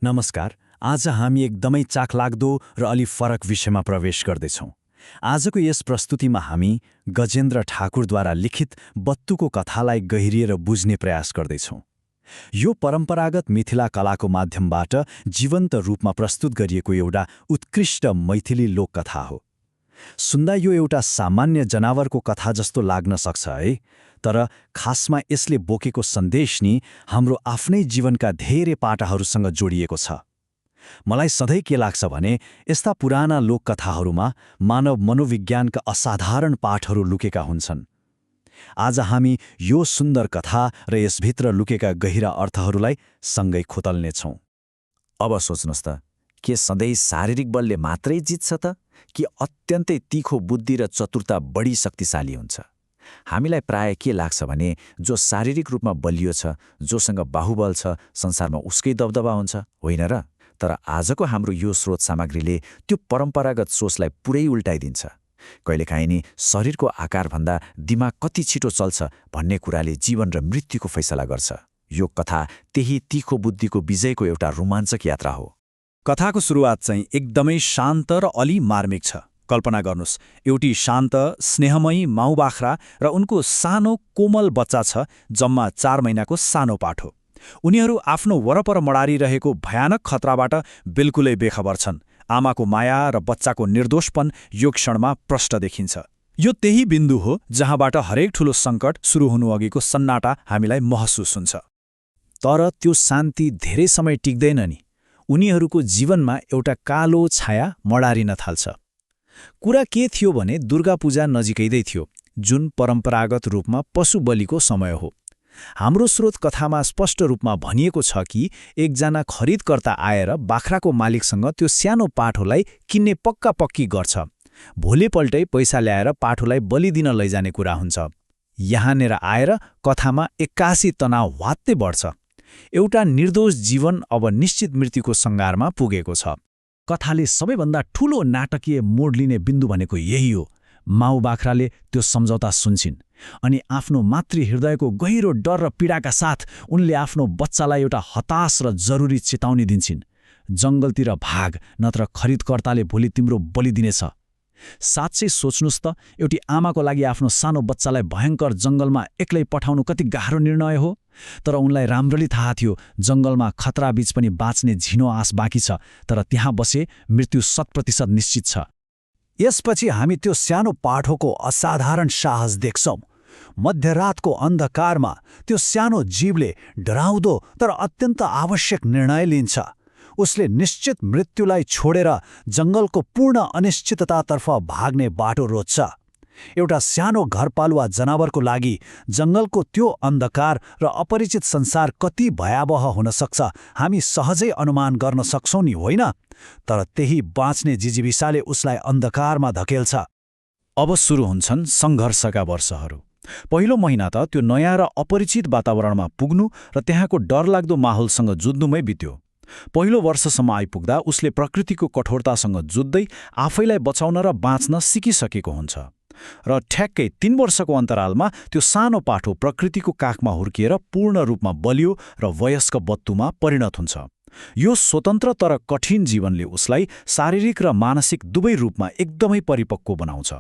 नमस्कार। आज हामी एकदमै चाखलाग्दो र अलि फरक विषयमा प्रवेश गर्दैछौँ। आजको यस प्रस्तुतिमा हामी गजेन्द्र ठाकुरद्वारा लिखित बत्तुको कथालाई गहिरिएर बुझ्ने प्रयास गर्दैछौँ। यो परम्परागत मिथिला कलाको माध्यमबाट जीवन्त रूपमा प्रस्तुत गरिएको एउटा उत्कृष्ट मैथिली लोककथा हो। सुन्दा यो एउटा सामान्य जनावरको कथा जस्तो लाग्न सक्छ है, तर खासमा यसले बोकेको सन्देश नि हाम्रो आफ्नै जीवनका धेरै पाटाहरूसँग जोडिएको छ। मलाई सधैँ के लाग्छ भने यस्ता पुराना लोककथाहरूमा मानव मनोविज्ञानका असाधारण पाठहरू लुकेका हुन्छन्। आज हामी यो सुन्दर कथा र यसभित्र लुकेका गहिरा अर्थहरूलाई सँगै खोतल्नेछौँ। अब सोच्नुहोस् त, के सधैँ शारीरिक बलले मात्रै जित्छ त, कि अत्यन्तै तीखो बुद्धि र चतुरता बढी शक्तिशाली हुन्छ? हामीलाई प्राय के लाग्छ भने जो शारीरिक रूपमा बलियो छ, जोसँग बाहुबल छ, संसारमा उसकै दबदबा हुन्छ, होइन र? तर आजको हाम्रो यो स्रोत सामग्रीले त्यो परम्परागत सोचलाई पुरै उल्टाइदिन्छ। कहिलेकाहीँ नि शरीरको आकारभन्दा दिमाग कति छिटो चल्छ भन्ने कुराले जीवन र मृत्युको फैसला गर्छ। यो कथा त्यही तीखो बुद्धिको विजयको एउटा रोमाञ्चक यात्रा हो। कथाको सुरुवात चाहिँ एकदमै शान्त र अलि मार्मिक छ। कल्पना गर्नुस्, एउटी शान्त, स्नेहमयी माउबाख्रा र उनको सानो कोमल बच्चा छ, जम्मा 4 महिनाको सानो पाठो। उनीहरू आफ्नो वरपर मडारिरहेको भयानक खतराबाट बिल्कुलै बेखबर छन्। आमाको माया र बच्चाको निर्दोषपन यो क्षणमा प्रष्ट देखिन्छ। यो त्यही बिन्दु हो जहाँबाट हरेक ठूलो सङ्कट सुरु हुनुअघिको सन्नाटा हामीलाई महसुस हुन्छ। तर त्यो शान्ति धेरै समय टिक्दैन नि। उनीहरूको जीवनमा एउटा कालो छाया मडारिन थाल्छ। कुरा के थियो भने दुर्गा पूजा नजिकै थियो, जुन परम्परागत रूपमा पशु बलिको समय हो। हाम्रो स्रोत कथामा स्पष्ट रूपमा भनिएको छ कि एकजना खरिदकर्ता आएर बाख्राको मालिकसँग त्यो सानो पाठोलाई किन्ने पक्की गर्छ। भोलिपल्टै पैसा ल्याएर पाठोलाई बलि दिन लैजाने कुरा हुन्छ। यहाँनिर आएर कथामा 81 तनाव वात्तै बढ्छ। एउटा निर्दोष जीवन अब निश्चित मृत्युको सङ्घारमा पुगेको छ। कथाले सबैभन्दा ठूलो नाटकीय मोड लिने बिन्दु भनेको यही हो। माउ बाख्राले त्यो सम्झौता सुन्छिन् अनि आफ्नो मातृहृदयको गहिरो डर र पीडाका साथ उनले आफ्नो बच्चालाई एउटा हताश र जरुरी चेतावनी दिन्छन्। जङ्गलतिर भाग, नत्र खरिदकर्ताले भोलि तिम्रो बलि दिनेछ। साँच्चै सोच्नुस् त, एउटी आमाको लागि आफ्नो सानो बच्चालाई भयङ्कर जङ्गलमा एक्लै पठाउनु कति गाह्रो निर्णय हो। तर उनलाई राम्ररी थाहा थियो जङ्गलमा खतराबीच पनि बाँच्ने झिनो आश बाँकी छ, तर त्यहाँ बसे मृत्यु 100% निश्चित छ। यसपछि हामी त्यो सानो पाठोको असाधारण साहस देख्छौँ। मध्यरातको अन्धकारमा त्यो सानो जीवले डराउँदो तर अत्यन्त आवश्यक निर्णय लिन्छ। उसले निश्चित मृत्युलाई छोडेर जङ्गलको पूर्ण अनिश्चिततातर्फ भाग्ने बाटो रोज्छ। एउटा सानो घरपालुवा जनावरको लागि जङ्गलको त्यो अन्धकार र अपरिचित संसार कति भयावह हुन सक्छ हामी सहजै अनुमान गर्न सक्छौँ नि, होइन? तर त्यही बाँच्ने जिजीविसाले उसलाई अन्धकारमा धकेल्छ। अब सुरु हुन्छन् सङ्घर्षका वर्षहरू। पहिलो महिना त त्यो नयाँ र अपरिचित वातावरणमा पुग्नु र त्यहाँको डरलाग्दो माहौलसँग जुझ्नुमै बित्यो। पहिलो वर्षसम्म आइपुग्दा उसले प्रकृतिको कठोरतासँग जुझ्दै आफैलाई बचाउन र बाँच्न सिकिसकेको हुन्छ। र ठ्याक्कै 3 वर्षको अन्तरालमा त्यो सानो पाठो प्रकृतिको काखमा हुर्किएर पूर्ण रूपमा बलियो र वयस्क बत्तुमा परिणत हुन्छ। यो स्वतन्त्र तर कठिन जीवनले उसलाई शारीरिक र मानसिक दुवै रूपमा एकदमै परिपक्व बनाउँछ।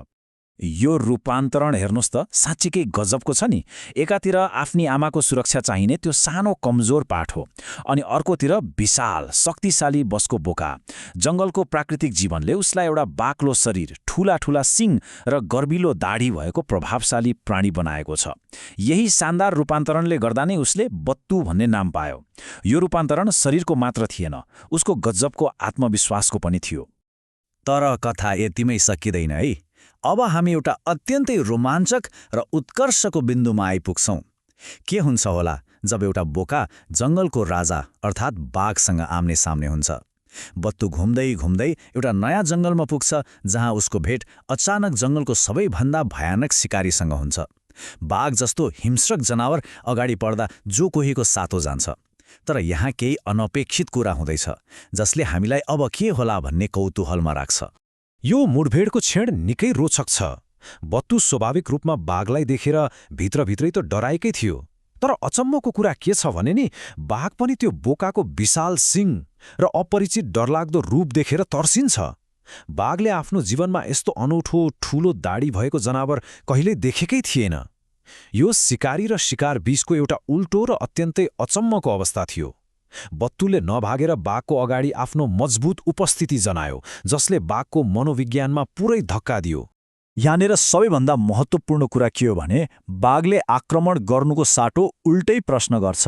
यो रूपान्तरण हेर्नुस् त, साँच्चीकै गजबको छ नि। एकातिर आफ्नी आमाको सुरक्षा चाहिने त्यो सानो कमजोर पाठ हो, अनि अर्कोतिर विशाल शक्तिशाली बसको बोका। जङ्गलको प्राकृतिक जीवनले उसलाई एउटा बाक्लो शरीर, ठूला सिङ र गर्बिलो दाढी भएको प्रभावशाली प्राणी बनाएको छ। यही शानदार रूपान्तरणले गर्दा नै उसले बत्तु भन्ने नाम पायो। यो रूपान्तरण शरीरको मात्र थिएन, उसको गजबको आत्मविश्वासको पनि थियो। तर कथा यतिमै सकिँदैन है। अब हामी एउटा अत्यन्तै रोमाञ्चक र उत्कर्षको बिन्दुमा आइपुग्छौँ। के हुन्छ होला जब एउटा बोका जङ्गलको राजा अर्थात् बाघसँग आम्ने सामने हुन्छ। बत्तु घुम्दै घुम्दै एउटा नयाँ जङ्गलमा पुग्छ जहाँ उसको भेट अचानक जङ्गलको सबैभन्दा भयानक शिकारीसँग हुन्छ। बाघ जस्तो हिंस्रक जनावर अगाडि बढ्दा जो कोहीको सातो जान्छ। तर यहाँ केही अनपेक्षित कुरा हुँदैछ जसले हामीलाई अब के होला भन्ने कौतूहलमा राख्छ। यो मुठभेडको क्षण निकै रोचक छ। बत्तु स्वाभाविक रूपमा बाघलाई देखेर भित्रभित्रै त डराएकै थियो, तर अचम्मको कुरा के छ भने नि बाघ पनि त्यो बोकाको विशाल सिङ र अपरिचित डरलाग्दो रूप देखेर तर्सिन्छ। बाघले आफ्नो जीवनमा यस्तो अनौठो ठूलो दाढी भएको जनावर कहिल्यै देखेकै थिएन। यो शिकारी र शिकार बीचको एउटा उल्टो र अत्यन्तै अचम्मको अवस्था थियो। बत्तुले नभागेर बाघको अगाडि आफ्नो मजबुत उपस्थिति जनायो, जसले बाघको मनोविज्ञानमा पुरै धक्का दियो। यहाँनिर सबैभन्दा महत्त्वपूर्ण कुरा के हो भने बाघले आक्रमण गर्नुको साटो उल्टै प्रश्न गर्छ।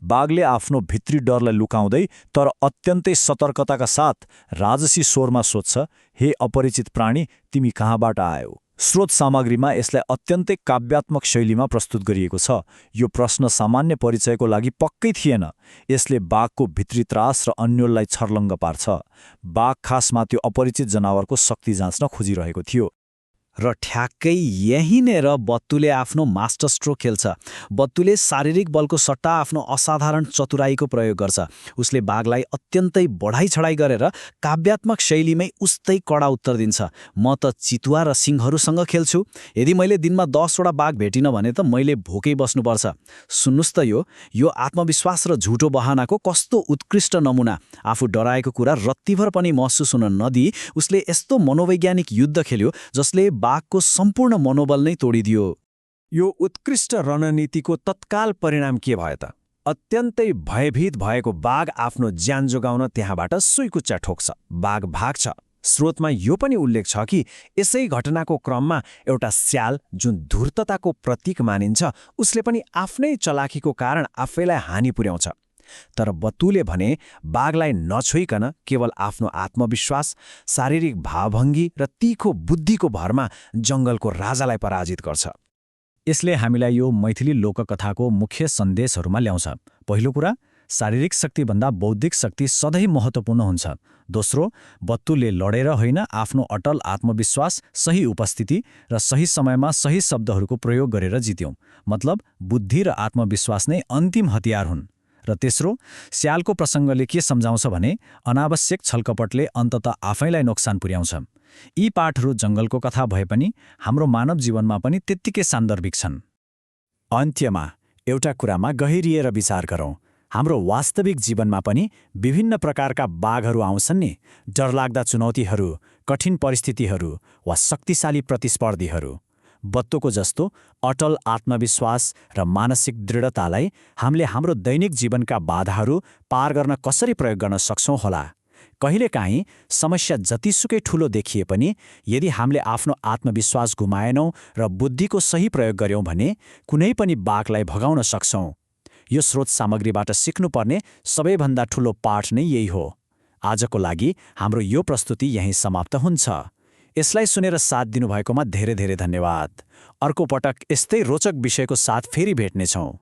बाघले आफ्नो भित्री डरलाई लुकाउँदै तर अत्यन्तै सतर्कताका साथ राजसी स्वरमा सोध्छ, हे अपरिचित प्राणी, तिमी कहाँबाट आयौ? स्रोत सामग्रीमा यसलाई अत्यन्तै काव्यात्मक शैलीमा प्रस्तुत गरिएको छ। यो प्रश्न सामान्य परिचयको लागि पक्कै थिएन। यसले बाघको भित्री त्रास र अन्योललाई छर्लङ्ग पार्छ। बाघ खासमा त्यो अपरिचित जनावरको शक्ति जाँच्न खोजिरहेको थियो। र ठ्याक्कै यहीँनेर बत्तुले आफ्नो मास्टर स्ट्रोक खेल्छ। बत्तुले शारीरिक बलको सट्टा आफ्नो असाधारण चतुराईको प्रयोग गर्छ। उसले बाघलाई अत्यन्तै बढाइछडाई गरेर काव्यात्मक शैलीमै उस्तै कडा उत्तर दिन्छ, म त चितुवा र सिंहहरूसँग खेल्छु। यदि मैले दिनमा 10वटा बाघ भेटिन भने त मैले भोकै बस्नुपर्छ। सुन्नुस् त यो आत्मविश्वास र झुटो बहानाको कस्तो उत्कृष्ट नमुना। आफू डराएको कुरा रत्तिभर पनि महसुस हुन नदिई उसले यस्तो मनोवैज्ञानिक युद्ध खेल्यो जसले बाघको सम्पूर्ण मनोबल नै तोडिदियो। यो उत्कृष्ट रणनीतिको तत्काल परिणाम के भयो त? अत्यन्तै भयभीत भएको बाघ आफ्नो ज्यान जोगाउन त्यहाँबाट सुइकुच्चा ठोक्छ। बाघ भाग्छ। स्रोतमा यो पनि उल्लेख छ कि यसै घटनाको क्रममा एउटा स्याल, जुन धूर्तताको प्रतीक मानिन्छ, उसले पनि आफ्नै चलाखीको कारण आफैलाई हानि पुर्याउँछ। तर बत्तुले भने बाघलाई नछोइकन केवल आफ्नो आत्मविश्वास, शारीरिक भावभङ्गी र तीखो बुद्धिको भरमा जङ्गलको राजालाई पराजित गर्छ। यसले हामीलाई यो मैथिली लोककथाको मुख्य सन्देशहरूमा ल्याउँछ। पहिलो कुरा, शारीरिक शक्तिभन्दा बौद्धिक शक्ति सधैँ महत्त्वपूर्ण हुन्छ। दोस्रो, बत्तुले लडेर होइन, आफ्नो अटल आत्मविश्वास, सही उपस्थिति र सही समयमा सही शब्दहरूको प्रयोग गरेर जित्यौं। मतलब बुद्धि र आत्मविश्वास नै अन्तिम हतियार हुन्। र तेस्रो, स्यालको प्रसङ्गले के सम्झाउँछ भने अनावश्यक छलकपटले अन्ततः आफैलाई नोक्सान पुर्याउँछ। यी पाठहरू जङ्गलको कथा भए पनि हाम्रो मानव जीवनमा पनि त्यत्तिकै सान्दर्भिक छन्। अन्त्यमा एउटा कुरामा गहिरिएर विचार गरौँ। हाम्रो वास्तविक जीवनमा पनि विभिन्न प्रकारका बाघहरू आउँछन् नि। डरलाग्दा चुनौतीहरू, कठिन परिस्थितिहरू वा शक्तिशाली प्रतिस्पर्धीहरू। बत्तुको जस्तो अटल आत्मविश्वास र मानसिक दृढतालाई हामीले हाम्रो दैनिक जीवनका बाधाहरू पार गर्न कसरी प्रयोग गर्न सक्छौँ होला? कहिलेकाहीँ समस्या जतिसुकै ठूलो देखिए पनि यदि हामीले आफ्नो आत्मविश्वास गुमाएनौँ र बुद्धिको सही प्रयोग गर्यौँ भने कुनै पनि बाघलाई भगाउन सक्छौँ। यो स्रोत सामग्रीबाट सिक्नुपर्ने सबैभन्दा ठूलो पाठ नै यही हो। आजको लागि हाम्रो यो प्रस्तुति यहीँ समाप्त हुन्छ। यसलाई सुनेर साथ दिनुभएकोमा धेरै धेरै धन्यवाद। अर्को पटक यस्तै रोचक विषयको साथ फेरि भेट्नेछौँ।